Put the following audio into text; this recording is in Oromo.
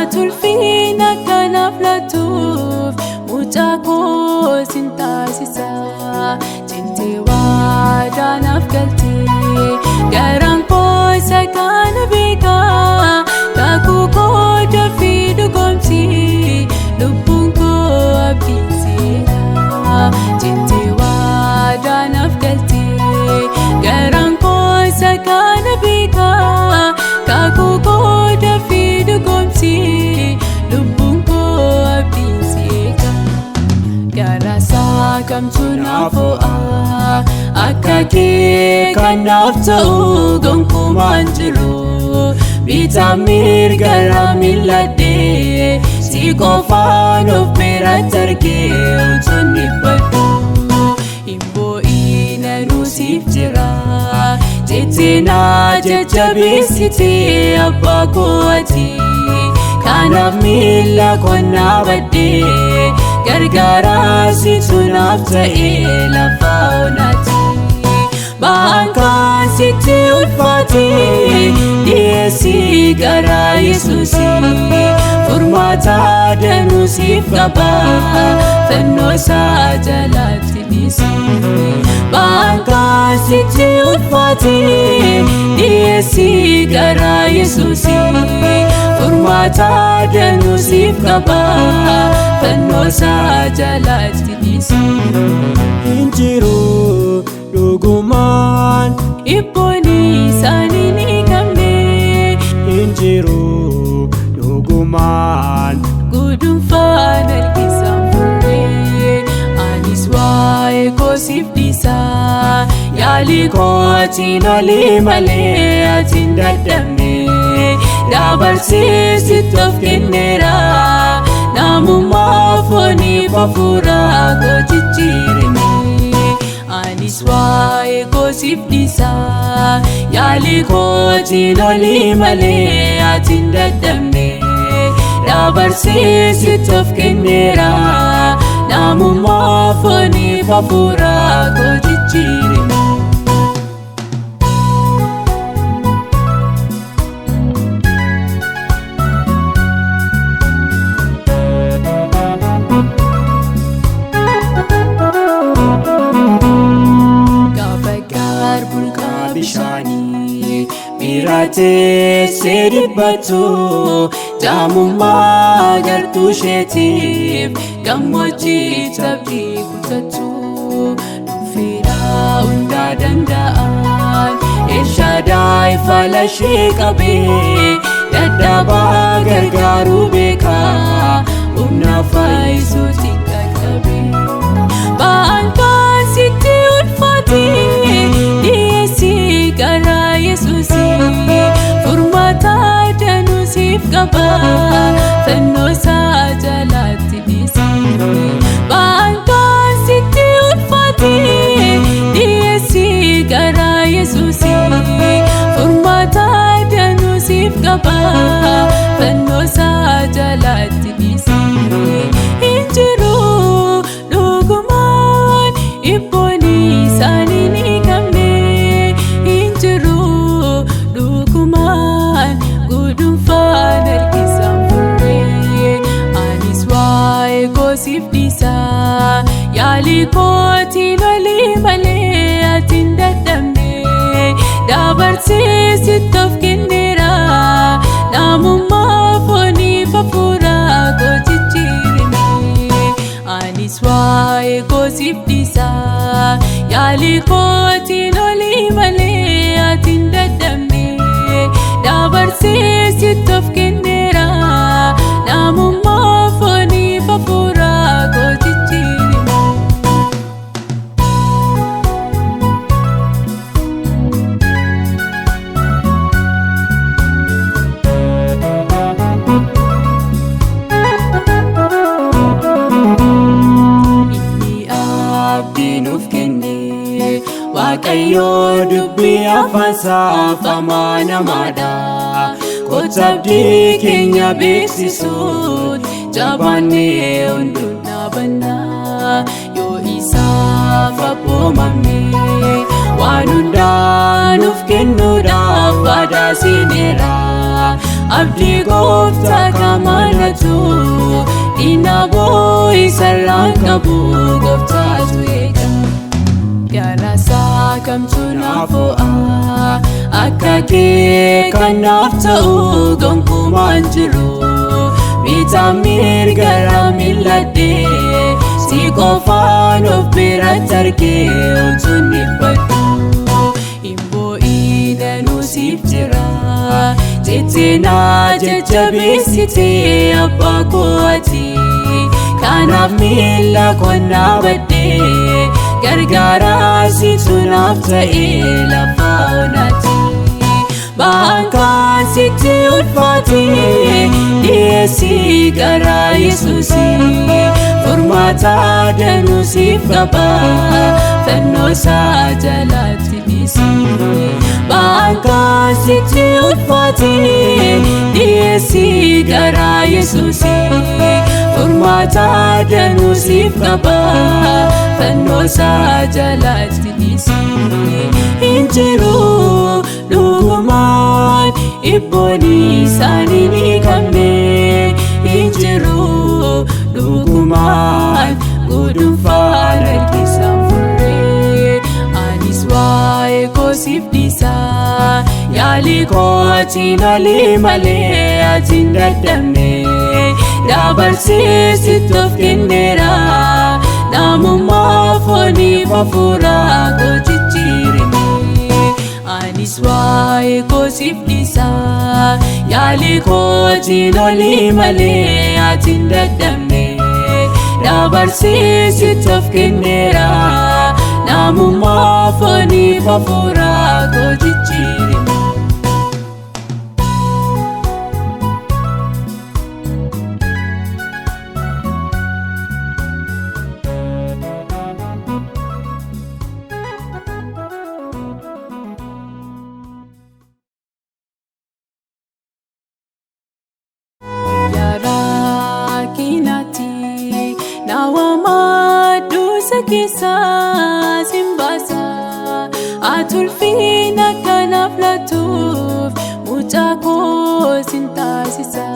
Atulfiin akkanaaf laatuuf mucaa koo sin taasisa. Jettee waadaa naaf galtee garaan koo isa kana beekaa. Kakuu koo dafii dhugoomsi lubbuun koo abdiin seera. Jettee waadaa naaf galtee garaan koo isa kana beekaa. Kakuu koo dafii dhugoomsi lubbuun koo abdiin seera. Garaasaa kamtu naaf ho'a akka kee kan naaf ta'u gonkumaan jiru. Bitaa mirga mil'adhee si qofaan of biratti argee utuun dhiphadhu. Hin boo'iin anuu siif jira jettee na jajjabeessitee abbaa koo ati. Kanaaf miila koo badhee gargaaraa situ naaf ta'ee lafa onaati. Ba'aan kan sitti ulfaate dhiyeessii gara Yesuusii furmaata danuu siif qaba fannoo isaa jalatti dhiisi. Ba'aan kan sitti ulfaate dhiyeessii gara Yesuusii furmaata danuu siif qaba fannoo isaa jalatti dhiisi. Hin jiru dhugumaan Ibboon isaanii ni qabne hin jiru dhugumaan gudunfaan harkisaan furree anis waa'ee koo siif dhiisa yaalii kootiin olii malee ati hin dadhabne dabarsee sitti of kenneera namummaa fooniif hafuuraa koo jijjiirame. Anis waa'ee koo siif dhiisa yaalii kootiin olii malee ati hin dadhabne dabarsee sitti of kenneera namummaa fooniif hafuuraa koo jijjiirame. Gaafa gaar burqaa bishaanii miira teessee dhiphattu jaamummaa gartuu isheetiif gammoojjii abdii kutattu dhufeera hundaa danda'an Elshaadaay fala ishee qabee dadhabaa gargaaruu beekaa humna fayyisuutti qaqqabee. Ba'aan kan sitti ulfaate dhiyeessii gara Yesuusii furmaata danuu siif qaba fannoo isaa jalatti dhiisi. Ba'aan kan sitti ulfaate dhiyeessii gara Yesuusii furmaata danuu siif qaba fannoo isaa jalatti dhiisi. Hin jiru dhugumaan ibboon isaanii ni qabne hin jiru dhugumaan gudunfaan harkisaan furree anis waa'ee koo siif dhiisa yaalii kootiin olii malee ati hin dadhabne dabarsee sitti of kenneera namummaa fooniif hafuuraa koo jijjiirame. Anis waa'ee koo siif dhiisa yaalii kootiin olii malee ati hin dadhabne dabarsee sitti of kenneera namummaa fooniif hafuuraa koo jijjiirame. Inni abdii nuuf kenne Waaqayyoo dubbii afaan isaaf amanamaadha. Kottu abdii keenya beeksisuun jabaannee hunduun dhaabannaa yoo isaaf abboomamne waan hundaa nuuf kennuudhaaf waadaa seeneera. Abdii gooftaa kamanatu diina boo'isarraan qabu gooftaatu eega. Galaasaa kamtu naaf ho'a akka kee kan naaf ta'u gonkumaan jiru. Bitaa mirgara mil'adhee si qofaan of biratti argee utuun dhiphadhu. Hin boo'in anuu siif jira jettee na jajjabeessitee abbaa koo ati. Kanaaf miilla koo dhaabadhee gargaaraa situ naaf ta'ee lafa onaati. Ba'aan kan sitti ulfaate dhiyeessii karaa Yesuusii furmaata danuu siif qaba fannoo isaa jalatti dhiisi. Ba'aan kan sitti ulfaate dhiyeessii karaa Yesuusii furmaata danuu siif qaba fannoo isaa jalatti dhiisi. Hin jiru dhugumaan ibboon isaanii ni qabne hin jiru dhugumaan gudunfaan harkisan furree. Anis waa'ee koo siif dhiisa yaalii kootiin olii malee ati hin dadhabne dabarsee sitti of kenneera namummaa fooniif hafuuraa koo jijjiirame. Anis waa'ee koo siif dhiisa yaalii kootiin olii malee ati hin dadhabne dabarsee sitti of kenneera namummaa fooniif hafuuraa koo jijjiirame. Yaraa kinaatti naawama duusa keessaa sin baasa. Ati ulfina kanaaf laatuuf mucaa koo sin taasisa.